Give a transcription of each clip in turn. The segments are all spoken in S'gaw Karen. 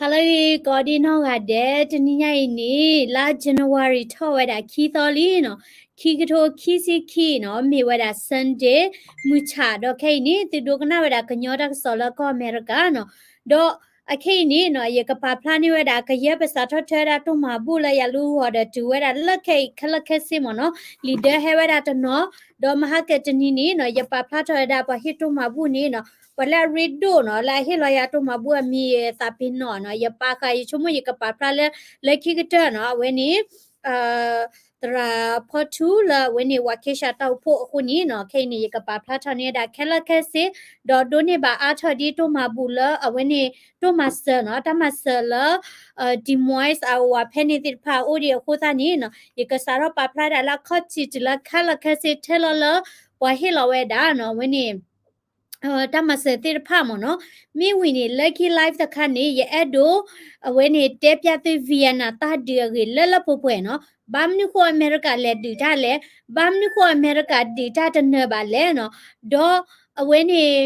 ဟါလၢအဂ့ၤ ကိးဒံနီၢ်ဂၤဒဲး, တနံၤညါအံၤန့ၣ် လါ January ထီၣ်ဝဲဒၣ်ခံသီလံနီၤ, ခံကထိခံဆံခံနီၤ, မ့ၢ်ဝဲဒၣ် Sunday မုၢ်ဆၣ်, ဒီးခဲအံၤန့ၣ် သုဒိကနၣ်ဝဲဒၣ်ကညီတၢ်ကစီၣ်လၢကီၢ်အမဲရကၤနီၤ, ဒီးအခဲအံၤန့ၣ်နီၤ ယကပာ်ဖျါန့ၢ်ဝဲဒၣ် ကယဲၢ်ပစးထီၣ်ထွဲဝဲဒၣ်တိၢ်မၤဘူၣ်လၢယလူၤဂီၤဒီး တုၤဝဲဒၣ်လၢခဲအံၤခဲလၢာ်ခဲဆ့မ့ၢ်နီၤ, လံာ်ဒၢဟဲဝဲဒၣ်တနီၤ, ဒီးမဟါကတနံၤန့ၣ်နီၤ ယပာ်ဖျါထီၣ်ဝဲဒၣ်ပှၤဟ့ၣ်တိၢ်မၤဘူၣ်န့ၣ်နီၤ, ပှၤလၢအရ့ဒိၣ်နီၤ လၢအဟ့ၣ်လီၤယၤတိၢ်မၤဘူၣ်အမံၤသးပ့ၤနီၣ်နီၤ, ယပာ်ဃာ် ယဆိကမိၣ်ယကပာ်ဖျါလၢ လၢခံကတၢၢ်နီၤ, အဝဲန့ၣ် သရၣ်ဖီထူလၢအဝဲန့ၣ် ဝၤခ့ၡၢၣ်တၢ်အိၣ်ဖှိၣ်အဃိန့ၣ်နီၤ, ခဲအံၤန့ၣ် ယကပာ်ဖျါထီၣ်န့ၢ်ဝဲဒၣ်ခဲလၢာ်ခဲဆ့, ဒီးဒိးန့ၢ်ဘၣ်အါထီၣ်ဒ်တိၢ်မၤဘူၣ်လၢအဝဲန့ၣ် တိၢ်မၤစၢၤနီၤ, တၢ်မၤစၢၤလၢ Des Moines အဝၤဖဲန့ၣ်သ့ၣ်တဖၣ်အအိၣ်ဒံးအဃိသတးန့ၣ်နီၤ, ယကစးထီၣ်ပာ်ဖျါဒၣ်လၢအခီၣ်ထံးတုၤလၢခဲလၢာ်ခဲဆ့ထဲလီၤလၢ ပှၤဟ့ၣ်လီၤဝဲဒၣ်နီၤ, အဝဲန့ၣ် တၢ်မၤစၢၤသ့ၣ်တဖၣ်မ့ၢ်နီၤ, မ့ၢ်ဝံၤန့ၣ် လၢခံ live တခါန့ၣ် ယအဲၣ်ဒိး အဝဲန့ၣ် တဲပျးသု Vietnam တၢ်ဒုးအဂ့ၢ်လၢလၢပှဲၤပှဲၤနီၤ, ဘၣ်မနုၤဃိအမဲရကၤလဲၤဒုးတၢ်လဲၣ်, ဘၣ်မနုၤဃိအမဲရကၤဒုးတၢ်တနၢၤဘၣ်လဲၣ်နီၤ, ဒီးအဝဲန့ၣ်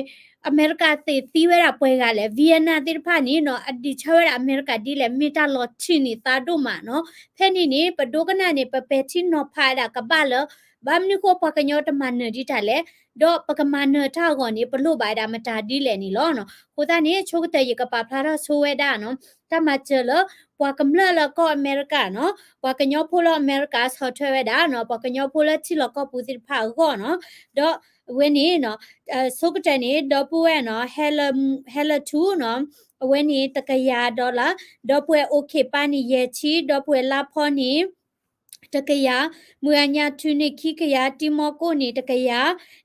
အမဲရကၤသ့ၣ်သံဝဲဒၣ်ပှဲၤဂၤလဲၣ်, Vietnam သ့ၣ်တဖၣ်န့ၣ်နီၤ အဒုးဆါဝဲဒၣ်အမဲရကၤဒ်လဲၣ်, မ့ၢ်တၢ်လီၤထံးန့ၢ်သးဒိၣ်မးနီၤ, ဖဲန့ၣ်န့ၣ် ပဒိကနၣ်န့ၣ် ပပဲာ်ထံနီၤဖးဝဲဒၣ်ကဘၣ်လၢ ဘၣ်မနုၤဃိပှၤကညီတမၤနၢၤဒံးတၢ်လဲၣ်, ဒီးပကမၤနၢၤတၢ်အဂီၢ်န့ၣ် ပလိၣ်ဘၣ်ဝဲဒၣ်မတၤဒ်လဲၣ်န့ၣ်လီၤနီၤ, အဃိသတးန့ၣ် ဆိကတၢၢ်ယကပာ်ဖျါထီၣ်ဆိဝဲဒၣ်နီၤ, တၢ်မၤစၢၤလၢ ပှၤကမျၢၢ်လၢကီၢ်အမဲရကၤနီၤ, ပှၤကညီဖိလၢအမဲရကၤဆီၣ်ထွဲဝဲဒၣ်နီၤ, ပှၤကညီဖိလၢထံလီၢ်ကီၢ်ပူၤသ့ၣ်တဖၣ်အဂီၢ်နီၤ, ဒီးအဝဲန့ၣ်နီၤ ဆိကတၢၢ်န့ၣ် ဒီပုၢ်ဝဲၢ်နီၤ ဟဲလၢထူနီၤ, အဝဲန့ၣ်တကယၤ dollar, ဒီပုၢ်ဝဲၢ်အိၣ်ခ့ၣ်ပၢ်န့ၣ် ယဲၢ်ဆံ, ဒီပုၢ်ဝဲၢ်လါဖီန့ၣ် တကယၤ, မုၢ်အညါထူန့ၣ် ခံကယၤ, တံမီကိၣ်န့ၣ် တကယၤ,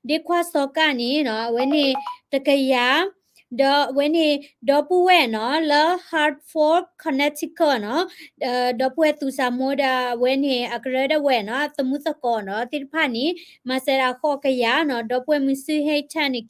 ဒ့ခွါစီၤကၣ်န့ၣ်နီၤ အဝဲန့ၣ် တကယၤ, ဒီးအဝဲန့ၣ် ဒီပုၢ်ဝဲၢ်နီၤ လၢ Hartford, Connecticut နီၤ, ဒီပုၢ်ဝဲၢ်သူၣ်စၢ်မိၢ်ဒီး အဝဲန့ၣ် အကရၢဒၢဝဲၢ်နီၤ သမူသကိးနီၤ သ့ၣ်တဖၣ်န့ၣ် မၤစၢၤဒၣ်ဃိးကယၤနီၤ, ဒီပုၢ်ဝဲၢ်မုၢ်ဆူ ဟ့ထၢၣ်န့ၣ် ခံဆံနီၤ,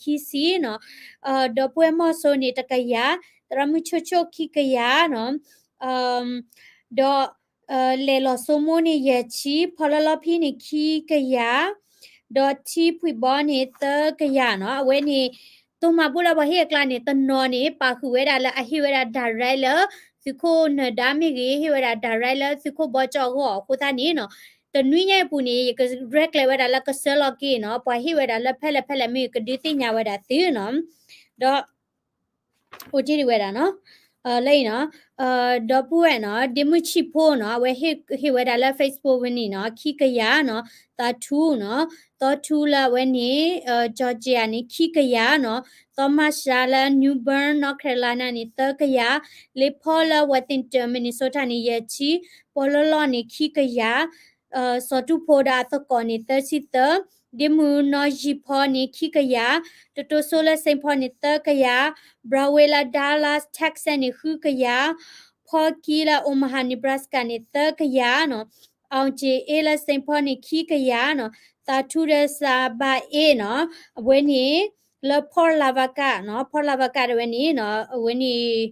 ဒီပုၢ်ဝဲၢ်မီၢ်စိန့ၣ် တကယၤ, သရၣ်မုၣ်ဆိဆိ ခံကယၤနီၤ, ဒီး လဲၤလီၤစိမိၢ်န့ၣ် ယဲၢ်ဆံ, ဖီလၢလီဖံန့ၣ် ခံကယၤ, ဒီးထံဖှံၣ်ဘီန့ၣ် သၢကယၤနီၤ, အဝဲန့ၣ် တိၢ်မၤဘူၣ်လၢပှၤဟ့ၣ်အကျါန့ၣ် တနီၤန့ၣ် ပာ်ဃုာ်ဝဲဒၣ်လၢအဟ့ၣ်ဝဲဒၣ် direct လၢ သုးခိၣ်နၢၤဒါမ့ၢ်ဂ့ၤ, ဟ့ၣ်ဝဲဒၣ် direct လၢသုးခိၣ်ဘီကၠီအဂီၢ်အဃိသတးန့ၣ်နီၤ, တနွံညါအံၤအပူၤန့ၣ် ယကရဲၣ်ကျဲၤဝဲဒၣ်လၢကစၢလီၤက့ၤနီၤ, ပှၤဟ့ၣ်ဝဲဒၣ်လၢဖဲလဲၣ်ဖဲလဲၣ်မ့ၢ်ဂ့ၤ ကဒုးသ့ၣ်ညါဝဲဒၣ်သုနီၤ, ဒီး အိၣ်တ့ၢ်ဒံးဝဲဒၣ်နီၤ, လၢအံၤနီၤ, ဒီပုၢ်ဝဲၢ်နီၤ ဒ့မုၢ်ဆံးဖိနီၤ အဝဲဟ့ၣ်ဝဲဒၣ်လၢ Facebook ဝဲန့ၣ်နီၤ ခံကယၤနီၤ, သးထူနီၤ, သီထူလၢအဝဲန့ၣ် Georgia န့ၣ် ခံကယၤနီၤ, သီမၤရှးလၢ New Bern North Carolina န့ၣ် သၢကယၤ, လ့ဖီလၢ Worthington Minnesota န့ၣ် ယဲၢ်ဆံ, ပီလီလီန့ၣ် ခံကယၤ စီၤတူၣ်ဖိဒီးအသကိးန့ၣ် သၢဆံသၢ, ဒ့မုၢ်နီၢ်ယံာ်ဖီန့ၣ် ခံကယၤ, တတိၤစိလၢ Saint Paul န့ၣ် သၢကယၤ, ဘြၣ်ဝ့လၢ Dallas Texas န့ၣ် ဃုကယၤ, ဖီကံလၢ Omaha Nebraska န့ၣ် သၢကယၤနီၤ, အောင်ခြေအေးလၢ Saint Paul န့ၣ် ခံကယၤနီၤ, သးထူဒီးစးဘၣ်အ့ၣ်နီၤ, အဝဲန့ၣ် လၢ Port Lavaca နီၤ, Port Lavaca တဝဲန့ၣ်နီၤ, အဝဲန့ၣ်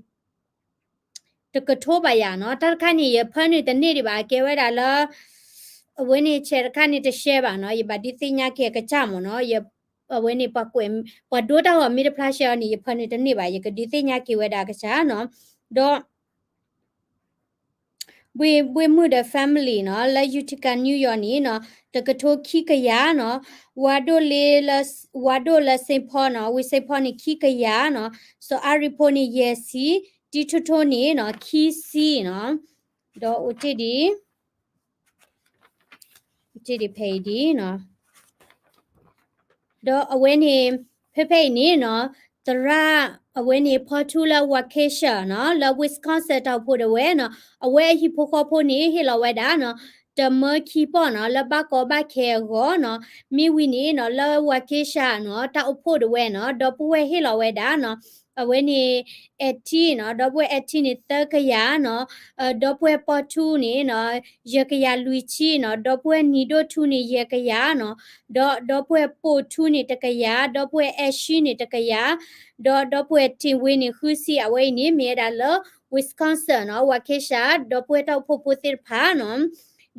တကထိဘၣ်ယၤနီၤ, တၢ်တခါန့ၣ် ယဖၢနုာ်တန့ၢ်ဒံးဘၣ်, ကဲဝဲဒၣ်လၢ အဝဲန့ၣ် ဆဲးတခါန့ၣ် တရှဲဘၣ်နီၤ, ယဘၣ်ဒုးသ့ၣ်ညါက့ၤအကစၢ်မ့ၢ်နီၤ, အဝဲန့ၣ် ပှၤဒိတၢ်ဂီၤမ့ၢ်တဖျါရှဲအီၤန့ၣ် ယဖၢနုာ်တန့ၢ်ဘၣ်, ယကဒုးသ့ၣ်ညါက့ၤဝဲဒၣ်အကစၢ်နီၤ, ဒီး ဘှ့ၣ်မုၣ်ဒီး family နီၤ လၢ Utica New York န့ၣ်နီၤ, တကထိခံကယၤနီၤ, ဝါဒိၣ်လၢ Saint Paul နီၤ, ဝ့ၢ် Saint Paul န့ၣ် ခံကယၤနီၤ, စီၤအါရံဖိန့ၣ် ယဲၢ်ဆံ, တံထူထိန့ၣ်နီၤ ခံဆံနီၤ, ဒီးအိၣ်တ့ၢ်ဒံး အိၣ်တ့ၢ်ဒံးဖဲအံၤဒံးနီၤ. ဒီးအဝဲန့ၣ် ဖဲဖဲအံၤန့ၣ်နီၤ, သရၣ်အဝဲန့ၣ် ဖီထူလၢ Waukesha နီၤ, လၢ Wisconsin တၢ်အိၣ်ဖှိၣ်ဒၣ်ဝဲနီၤ, အဝဲအဟံၣ်ဖိဃီဖိန့ၣ် ဟ့ၣ်လီၤဝဲဒၣ်နီၤ, တမၢခံပီၢ်နီၤ, လၢဘၣ်ကီဘၣ်ခဲအဂီၢ်နီၤ, မ့ၢ်ဝံၤန့ၣ်နီၤ, လၢ Waukesha နီၤ, တၢ်အိၣ်ဖှိၣ်ဒၣ်ဝဲနီၤ, ဒီပုၢ်ဝဲၢ်ဟ့ၣ်လီၤဝဲဒၣ်နီၤ, အဝဲန့ၣ် eighteen နီၤ, ဒီပုၢ်ဝဲၢ် eighteen န့ၣ် သၢကယၤနီၤ, ဒီပုၢ်ဝဲၢ်ပီထူန့ၣ်နီၤ, ယဲၢ်ကယၤလွံၢ်ဆံနီၤ, ဒီပုၢ်ဝဲၢ်နံၤဒိၣ်ထူန့ၣ် ယဲၢ်ကယၤနီၤ, ဒီး ဒီပုၢ်ဝဲၢ်ပိာ်ထူန့ၣ် တကယၤ, ဒီပုၢ်ဝဲၢ်အဲၣ်ရှံန့ၣ် တကယၤ, ဒီး ဒီပုၢ်ဝဲၢ်ထ့ၣ်ဝ့န့ၣ် ဃုဆံ, အဝဲအံၤန့ၣ် မ့ၢ်ဝဲဒၣ်လၢ Wisconsin နီၤ, Waukesha ဒီပုၢ်ဝဲၢ်တၢ်အိၣ်ဖှိၣ်ဖိသ့ၣ်တဖၣ်နီၤ.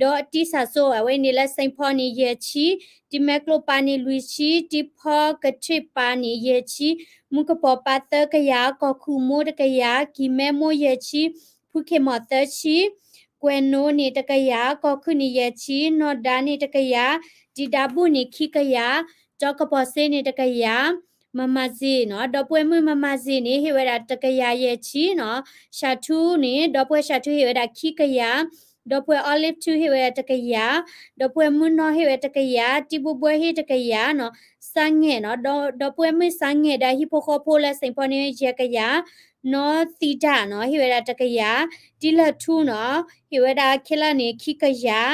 ဒီးတံၢ်စၢ်စိ အဝဲန့ၣ်လၢ Saint Paul န့ၣ် ယဲၢ်ဆံ, တံၢ်မဲကျိပၤန့ၣ် လွံၢ်ဆံ, တံၢ်ဖီကထ့ၣ်ပၤန့ၣ် ယဲၢ်ဆံ, မူကပီၤပၤ သၢကယၤ, ကီၢ်ခူၣ်မိၢ် တကယၤ, ကံၤမဲမိၢ် ယဲၢ်ဆံ, ဖုခ့ၣ်မီၢ် သၢဆံ, ကွဲၤနိန့ၣ် တကယၤ, ကီၢ်ခူၣ်န့ၣ် ယဲၢ်ဆံ, နီၢ်ဒါန့ၣ် တကယၤ, တံၢ်ဒါဘူၣ်န့ၣ် ခံကယၤ, ကၠီကပီၤစ့န့ၣ် တကယၤ, မမၤစ့နီၤ, ဒီပုၢ်ဝဲၢ်မုၣ်မမၤစ့န့ၣ် ဟ့ၣ်ဝဲဒၣ် တကယၤယဲၢ်ဆံနီၤ, စှၤထူန့ၣ် ဒီပုၢ်ဝဲၢ်စှၤထူဟ့ၣ်ဝဲဒၣ် ခံကယၤ, ဒီပုၢ်ဝဲၢ် Olive ထူဟ့ၣ်ဝဲဒၣ် တကယၤ, ဒီပုၢ်ဝဲၢ်မုၣ်နီၢ်ဟ့ၣ်ဝဲ တကယၤ, တံၢ်ဘိဘိဟ့ၣ် တကယၤနီၤ, စါငဲၢ်နီၤ, ဒီး ဒီပုၢ်ဝဲၢ်မုၣ်စါငဲၢ်ဒီးဟံၣ်ဖိဃီဖိလၢ Saint Paul န့ၣ် ယဲၢ်ကယၤ, နီၢ်သံတၢ်နီၤ ဟ့ၣ်ဝဲဒၣ် တကယၤ, တံၢ်လၢၢ်ထူနီၤ ဟ့ၣ်ဝဲဒၣ် ခဲလၢာ်န့ၣ် ခံကယၤ,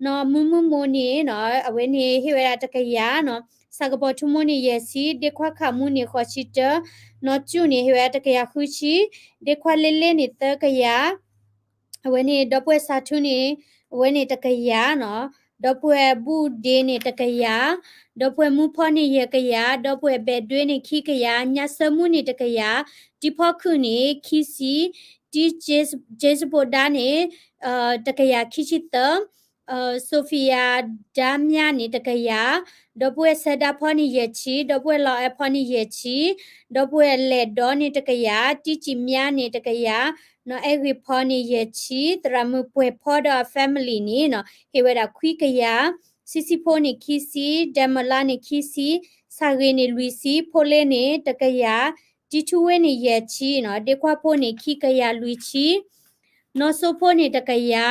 နီၢ်မုၢ်မုၢ်မိၢ်န့ၣ်နီၤ အဝဲန့ၣ်ဟ့ၣ်ဝဲဒၣ် တကယၤနီၤ, စှၤကပီၤထူမိၢ်န့ၣ် ယဲၢ်ဆံ, ဒ့ခွါခးမူန့ၣ် ဃိးဆံတၢ, နီၢ်ကၠူၣ်န့ၣ် ဟ့ၣ်ဝဲဒၣ် တကယၤဃုဆံ, ဒ့ခွါလ့လ့န့ၣ် သၢကယၤ, အဝဲန့ၣ် ဒီပုၢ်ဝဲၢ်စှၤထူန့ၣ် အဝဲန့ၣ် တကယၤနီၤ, ဒီပုၢ်ဝဲၢ်ဘူၣ်ဒ့န့ၣ် တကယၤ, ဒီပုၢ်ဝဲၢ်မုၢ်ဖီန့ၣ် ယဲၢ်ကယၤ, ဒီပုၢ်ဝဲၢ်ဘဲၣ်ဒွဲန့ၣ် ခံကယၤ, ညါစၢမူန့ၣ် တကယၤ, တံၢ်ဖီခုၣ်န့ၣ် ခံဆံ, တံၢ် James ဘိဒါန့ၣ် တကယၤခံဆံသၢ, Sophia ဒါမြန့ၣ် တကယၤ, ဒီပုၢ်ဝဲၢ်ဆၢဒါဖီန့ၣ် ယဲၢ်ဆံ, ဒီပုၢ်ဝဲၢ်လီၤအဲၣ်ဖီန့ၣ် ယဲၢ်ဆံ, ဒီပုၢ်ဝဲၢ်လဲၣ်ဒီန့ၣ် တကယၤ, တံၢ်စံၣ်မါန့ၣ် တကယၤ, နီၢ်အဲၣ်ဂ့ၤဖီန့ၣ် ယဲၢ်ဆံ, သရၣ်မုၣ်ပှဲၤဖီဒီး family န့ၣ်နီၤ ဟ့ၣ်ဝဲဒၣ် ခွံကယၤ, ဆံဆံဖိန့ၣ် ခံဆံ, ဒဲမလါန့ၣ် ခံဆံ, ဆၣ်ဂ့ၤန့ၣ် လွံၢ်ဆံ, ဖိလ့န့ၣ် တကယၤ, တံၢ်ထူဝ့န့ၣ် ယဲၢ်ဆံနီၤ, ဒ့ခွါဖိန့ၣ် ခံကယၤ လွံၢ်ဆံ, နီၢ်စိဖိန့ၣ် တကယၤ,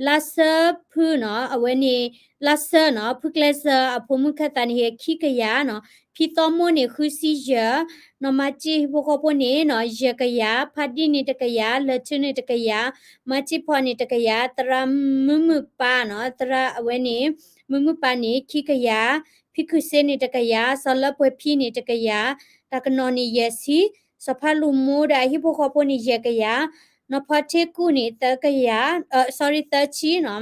လါစၢဖုနီၤ အဝဲန့ၣ် လါစၢနီၤ ဖုကျဲစၢအဖိမုၣ်ခၢၣ်သးန့ၣ် ဟ့ၣ် ခံကယၤနီၤ, ဖံသီမိၢ်န့ၣ် ဃုဆံယဲၢ်, နီၢ်မၤစ့ဟံၣ်ဖိဃီဖိန့ၣ်နီၤ ယဲၢ်ကယၤ, ဖါဒံၣ်န့ၣ် တကယၤ, လၢၢ်ထူန့ၣ် တကယၤ, မၤစ့ဖီန့ၣ် တကယၤ, သရၣ်မုၣ်မုၣ်ပၤနီၤ သရၣ်အဝဲန့ၣ် မုၣ်မုၣ်ပၤန့ၣ် ခံကယၤ, ဖံခုၣ်စ့န့ၣ် တကယၤ, စီၤလၢပှဲၤဖံန့ၣ် တကယၤ, တၢ်ကနီၤန့ၣ် ယဲၢ်ဆံ, စီၤဖါလူၤမိၢ်ဒီးအဟံၣ်ဖိဃီဖိန့ၣ် ယဲၢ်ကယၤ, နီၢ်ဖီထ့ကူၣ်န့ၣ် သၢကယၤ, sorry သၢဆံနီၤ,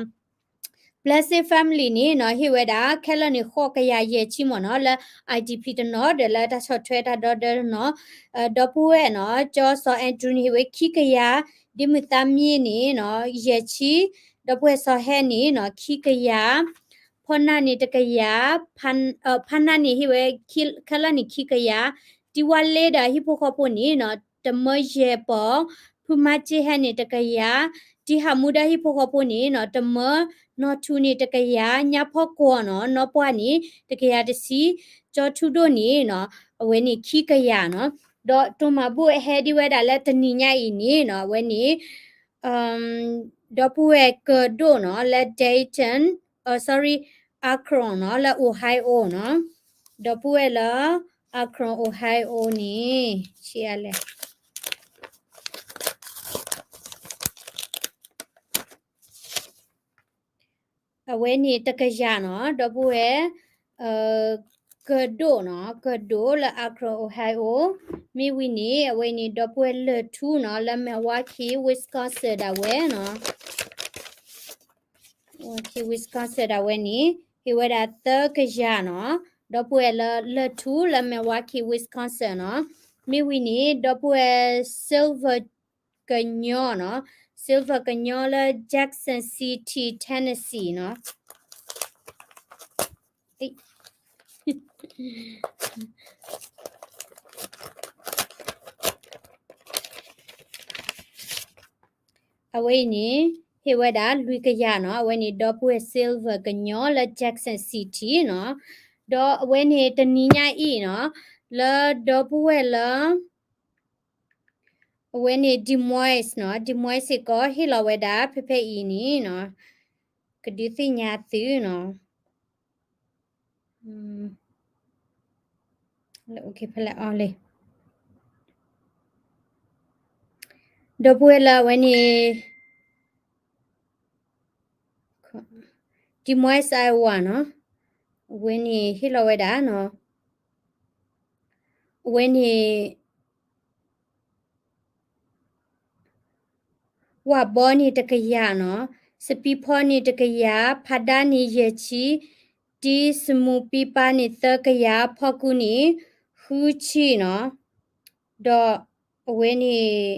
Blessed Family န့ၣ်နီၤ ဟ့ၣ်ဝဲဒၣ် ခဲလၢာ်န့ၣ် ဃိးကယၤယဲၢ်ဆံမ့ၢ်နီၤ လၢ IDP တနီၤ ဒီးလၢတၢ်ဆီၣ်ထွဲတၢ်ဒီသဒၢတနီၤ, ဒီပုၢ်ဝဲၢ်နီၤ ကၠီစီၤ Andrew န့ၣ် ဟ့ၣ်ဝဲခံကယၤ, ဒ့မုၢ်သးမံန့ၣ်နီၤ ယဲၢ်ဆံ, ဒီပုၢ်ဝဲၢ်စီၤဟဲန့ၣ်နီၤ ခံကယၤ, ဖီနၢ်န့ၣ် တကယၤ, ဖါနၢ်န့ၣ် ဟ့ၣ်ဝဲ ခဲလၢာ်န့ၣ် ခံကယၤ, တံၢ်ဝါလ့ဒီးအဟံၣ်ဖိဃီဖိန့ၣ်နီၤ တမၢယဲၢ်ပီၢ်, ဖုမၤစ့ဟဲန့ၣ် တကယၤ, တံၢ်ဟးမူဒီးဟံၣ်ဖိဃီဖိန့ၣ်နီၤ တမၢ, နီၢ်ထူန့ၣ် တကယၤ, ညါဖီကွီၢ်နီၤ နီၢ်ပှၢ်န့ၣ် တကယၤတဆံ, ကၠီထူဒိၣ်န့ၣ်နီၤ အဝဲန့ၣ် ခံကယၤနီၤ, ဒီးတိၢ်မၤဘူၣ်အဟဲဒ်ဝဲဒၣ်လၢတနံၤညါအံၤန့ၣ်နီၤ အဝဲန့ၣ် ဒီပုၢ်ဝဲၢ်ကၢၣ်ဒိၣ်နီၤ လၢ Dayton, sorry, Akron နီၤ လၢ Ohio နီၤ, ဒီပုၢ်ဝဲၢ်လၢ Akron Ohio န့ၣ် ဆံးအါလဲၣ် အဝဲန့ၣ်တကယၤနီၤ ဒီပုၢ်ဝဲၢ် ကၢၣ်ဒိၣ်နီၤ ကၢၣ်ဒိၣ်လၢ Akron Ohio, မ့ၢ်ဝံၤန့ၣ် အဝဲန့ၣ် ဒီပုၢ်ဝဲၢ်လၢၢ်ထူနီၤ လၢ Milwaukee Wisconsin ဒၣ်ဝဲနီၤ Milwaukee Wisconsin ဒၣ်ဝဲန့ၣ် ဟ့ၣ်ဝဲဒၣ်သၢကယၤနီၤ, ဒီပုၢ်ဝဲၢ်လၢလၢၢ်ထူလၢ Milwaukee Wisconsin နီၤ, မ့ၢ်ဝံၤန့ၣ် ဒီပုၢ်ဝဲၢ် Silver ကညီနီၤ, Silver ကညီလၢ Jackson City Tennessee နီၤ အဝဲအံၤန့ၣ် ဟ့ၣ်ဝဲဒၣ်လွံၢ်ကယၤနီၤ, အဝဲန့ၣ် ဒီပုၢ်ဝဲၢ် Silver ကညီလၢ Jackson City နီၤ, ဒီးအဝဲန့ၣ်တနံၤညါအံၤနီၤ, လၢဒီပုၢ်ဝဲၢ်လၢ အဝဲန့ၣ် Des Moines နီၤ, Des Moines စ့ၢ်ကီး ဟ့ၣ်လီၤဝဲဒၣ် ဖဲဖဲအံၤန့ၣ်နီၤ, ကဒုးသ့ၣ်ညါသုနီၤ, ဖဲလဲၣ်အီၤလဲၣ်, ဒီပုၢ်ဝဲၢ်လၢအဝဲန့ၣ် Des Moines Iowa နီၤ, အဝဲန့ၣ်ဟ့ၣ်လီၤဝဲဒၣ်နီၤ, အဝဲန့ၣ် ဝၣ်ဘီန့ၣ်တကယၤနီၤ, စပံးဖီန့ၣ်တကယၤ, ဖးဒါန့ၣ်ယဲၢ်ဆံ, တံၢ်စမူပံပာ်န့ၣ်သၢကယၤ, ဖီကူန့ၣ် ဃုဆံနီၤ, ဒီးအဝဲန့ၣ်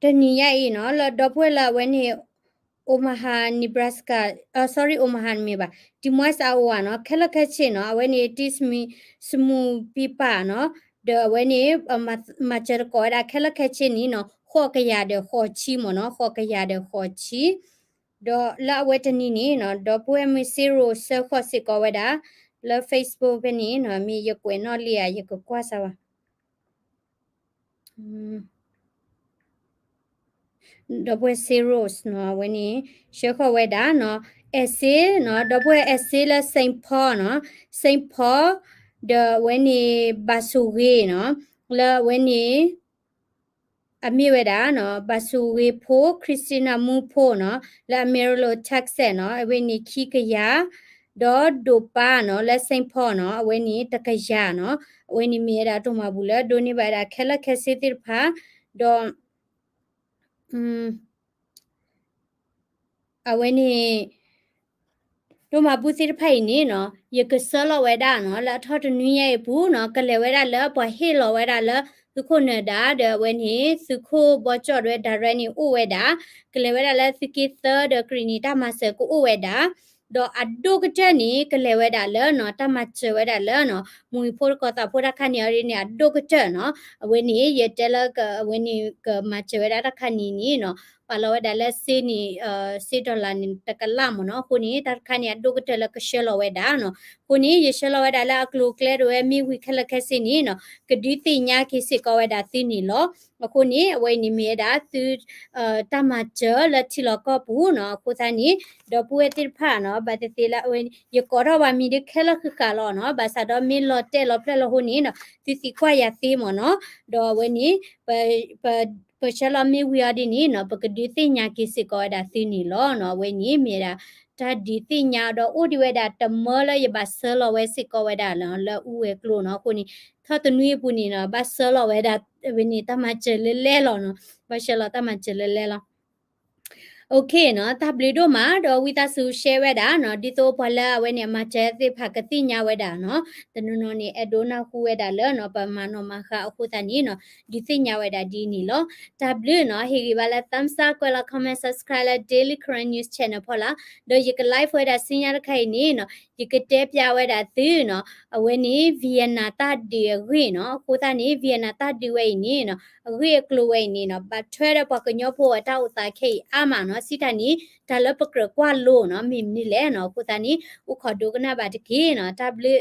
တနံၤညါအံၤနီၤ လၢဒီပုၢ်ဝဲၢ်လၢအဝဲန့ၣ် Omaha, Nebraska, sorry, Omaha မ့ၢ်ဘၣ်, Des Moines, Iowa နီၤ, ခဲလၢာ်ခဲဆ့နီၤ, အဝဲန့ၣ် တံၤစမူၤပံပာ်နီၤ, ဒီးအဝဲန့ၣ် မၤစၢၤတကိးဝဲဒၣ်ခဲလၢာ်ခဲဆ့န့ၣ်နီၤ, ဃိးကယၤဒီးဃိးဆံမ့ၢ်နီၤ, ဃိးကယၤဒီးဃိးဆံ, ဒီးလၢအဝဲတနံၤန့ၣ်နီၤ, ဒီပုၢ်ဝဲၢ်မုၣ် Cyrus ဆှၢဃီၤစ့ၢ်ကီးဝဲဒၣ် လၢ Facebook ဖဲန့ၣ်နီၤ, မ့ၢ်ယကွဲးနီၣ်လံဧါ, ယကကွၢ်စၢ်ဘၣ်. ဒီပုၢ်ဝဲၢ် Cyrus နီၤ, အဝဲန့ၣ် ဆှၢဃီၤဝဲဒၣ်နီၤ, essay နီၤ, ဒီပုၢ်ဝဲၢ် essay လၢ Saint Paul နီၤ, Saint Paul, ဒီးအဝဲန့ၣ် ဘၣ်ဆိၣ်ဂ့ၤနီၤ, လၢအဝဲန့ၣ် အမ့ၢ်ဝဲဒၣ်နီၤ, ဘၣ်ဆိၣ်ဂ့ၤဖိ Christina မူဖိနီၤ, လၢ Amarillo, Texas နီၤ, အဝဲန့ၣ်ခံကယၤ, ဒီးဒိၣ်ပၢ်နီၤ, လၢ Saint Paul နီၤ, အဝဲန့ၣ်တကယၤနီၤ, အဝဲန့ၣ်မ့ၢ်ဝဲဒၣ်ဒိၣ်မးဘူးလၢဒိးန့ၢ်ဘၣ်ဝဲဒၣ်ခဲလၢာ်ခဲဆ့သ့ၣ်တဖၣ်, ဒီး အဝဲန့ၣ် ဒိၣ်မးဘူးသ့ၣ်တဖၣ်အံၤန့ၣ်နီၤ, ယကဆှၢလီၤဝဲဒၣ်နီၤ, လၢအထီၣ်တနွံညါအံၤအပူၤနီၤ, ကလဲၤဝဲဒၣ်လၢပှၤဟ့ၣ်လီၤဝဲဒၣ်လၢ သုးခိၣ်နၢၤဒါ ဒီးအဝဲန့ၣ် သုးခိၣ်ဘီကၠီၣ်ဒီး direct န့ၣ်အိၣ်ဝဲဒၣ်, ကလဲၤဝဲဒၣ်လၢသုးက့သၢဒီးကရံၣ်နံၤတၢ်မၤစၢၤကအိၣ်ဝဲဒၣ်, ဒီးအဒိၣ်ကတၢၢ်န့ၣ် ကလဲၤဝဲဒၣ်လၢနီၤ, တၢ်မၤစၢၤဝဲဒၣ်လၢနီၤ, မူၤဖိတကီၤသးဖိတၢ်ခါန့ၣ်အီၤဒ်န့ၣ် အဒိၣ်ကတၢၢ်နီၤ, အဝဲန့ၣ် ယတဲလၢ အဝဲန့ၣ်ကမၤစၢၤဝဲဒၣ်တၢ်ခါန့ၣ်န့ၣ်နီၤ, ပာ်လီၤဝဲဒၣ်လၢစ့န့ၣ်, စ့ dollar န့ၣ် တကလးမ့ၢ်နီၤ, အဃိန့ၣ် တၢ်တခါန့ၣ် အဒိၣ်ကတၢၢ်လၢကဆှၢလီၤဝဲဒၣ်နီၤ, အဃိန့ၣ် ယဆှၢလီၤဝဲဒၣ်လၢအကျိၤအကျဲဒၣ်ဝဲမ့ၢ်ဝံၤခဲလၢာ်ခဲဆ့န့ၣ်နီၤ, ကဒုးသ့ၣ်ညါက့ၤစ့ၢ်ကီးဝဲဒၣ်သုန့ၣ်လီၤ. အဃိန့ၣ် အဝဲအံၤန့ၣ်မ့ၢ်ဝဲဒၣ်သု တၢ်မၤစၢၤလၢထံလီၢ်ကီၢ်ပူၤနီၤ, အဃိသတးန့ၣ် ဒီပုၢ်ဝဲၢ်သ့ၣ်တဖၣ်နီၤ, ဘၣ်သ့ၣ်သ့ၣ်လၢအဝဲ ယကိးထီၣ်ပှၤမံၤဒ်ခဲလၢာ်ဃုာ်ဃာ်လီၤနီၤ, ဘၣ်ဆၣ်ဒီးမ့ၢ်လီၤတဲာ်လီၤဖျဲၣ်လီၤအဃိန့ၣ်နီၤ, သုသံကွၢ်ယၤသ့မ့ၢ်နီၤ, ဒီးအဝဲန့ၣ် ပ ပဆှၢလီၤမ့ၢ်ဝံၤအီၤဒ်န့ၣ်နီၤ, ပကဒုးသ့ၣ်ညါက့ၤစ့ၢ်ကီးဝဲဒၣ်သုန့ၣ်လီၤနီၤ, အဝဲန့ၣ်မ့ၢ်ဝဲဒၣ် တၢ်ဒုးသ့ၣ်ညါဒီးအိၣ်ဒံးဝဲဒၣ်တမၢလၢယဘၣ်ဆှၢလီၤဝဲစ့ၢ်ကီးဝဲဒၣ်လၢအူဝဲၤကျိၤနီၤ, အဃိန့ၣ် ထီၣ်တနွံအပူၤန့ၣ်နီၤ, ဘၣ်ဆှၢလီၤဝဲဒၣ် အဝဲန့ၣ်တၢ်မၤစၢၤလၢလဲၢ်လီၤနီၤ, ဘၣ်ဆှၢလီၤတၢ်မၤစၢၤလၢလဲၢ်လီၤ. OK နီၤ, တၢ်ဘျုးဒိၣ်မး ဒီးဝံသးစူၤ share ဝဲဒၣ်နီၤ, ဒ်သိးပှၤလၢအဝဲန့ၣ် အမၤစၢၤသ့ၣ်တဖၣ်ကသ့ၣ်ညါဝဲဒၣ်နီၤ, တနီၤနီၤန့ၣ် အဲၣ်ဒိးနၢ်ဟူဝဲဒၣ်လၢနီၤ, ပမၤနီၣ်မၤဃါအဃိသတးန့ၣ်နီၤ, ဒုးသ့ၣ်ညါဝဲဒၣ်ဒ်န့ၣ်လီၤ. တၢ်ဘျုးနီၤ, ဟ့ၣ်ဂံၢ်ဘါလၢ thumbs up ကွဲးလီၤ comment, subscribe လၢ Daily Karen News Channel ဖီလာ်, ဒီးယက live ဝဲဒၣ်ဆူညါတခါအံၤန့ၣ်နီၤ, ယကတဲပျးဝဲဒၣ်သုနီၤ, အဝဲန့ၣ် Vietnam တၢ်ဒုးအဂ့ၢ်နီၤ, အဃိသတးန့ၣ် Vietnam တၢ်ဒုးဝဲအံၤန့ၣ်နီၤ, အဂ့ၢ်အကျိၤဝဲအံၤန့ၣ်နီၤ, ဘၣ်ထွဲဒီးပှၤကညီဖိအတၢ်အိၣ်သးခဲအံၤအါမးနီၤ, စံးတၢ်န့ၣ် တၢ်လၢပကြၢးကွၢ်လိနီၤ, မ့ၢ်မနုၤလဲၣ်နီၤ, အဃိသတးန့ၣ် အိၣ်ခိးဒိကနၣ်ဘၣ်တက့ၢ်နီၤ, တၢ်ဘျုး